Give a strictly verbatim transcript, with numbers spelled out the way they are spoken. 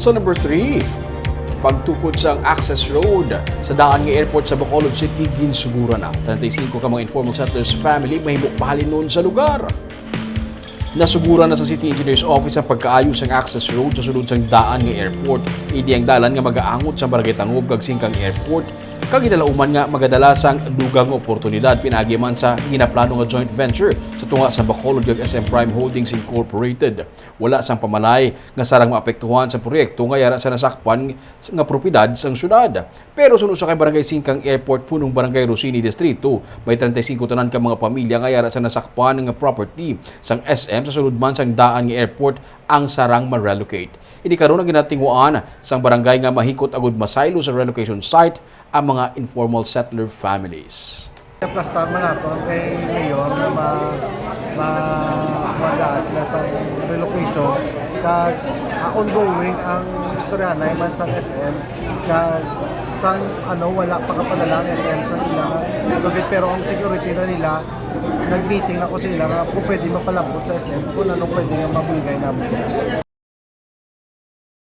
Sa number three, pagtukod sang access road sa daan nga airport sa Bacolod City, ginsuguran na. Treinta y cinco ka mga informal settlers family mahimo bahalin sa lugar. Nasuguran na sa City Engineer's Office ang pagkaayo sang access road sa sulod sang daan nga airport. Ini ang dalan nga magaangot sa Barangay Tangub kag Singkang Airport, kag ginalauman nga magadala sang dugang nga oportunidad pinaagi man sa ginaplano nga joint venture sa tunga sa Bacolod kag S M Prime Holdings Incorporated. Wala sang pamalay nga sarang maapektuhan sa proyekto nga yara sa nasakpan nga propiedad sang syudad. Pero suno sa kay Barangay Singkang Airport, punong Barangay Rosini Distrito, may treinta y cinco tanan ka mga pamilya nga yara sa nasakpan nga property sang S M sa sulod man sang daan nga airport ang sarang ma-relocate. Ini karon ang ginatinguan sang barangay nga mahikot agud masaylo sa relocation site ang mga informal settler families. Aplastar man nato ang kay Mayor nga ma ma magaan sila sa relocation kag ah, ongoing ang istoryahanay man sa S M kag sang ano wala pa kapadala ang S M sa ilang lugar, pero ang security na nila nag-meeting na ko sila nga kung pwede mapalabot sa S M kung ano pwede nga mabigay namin.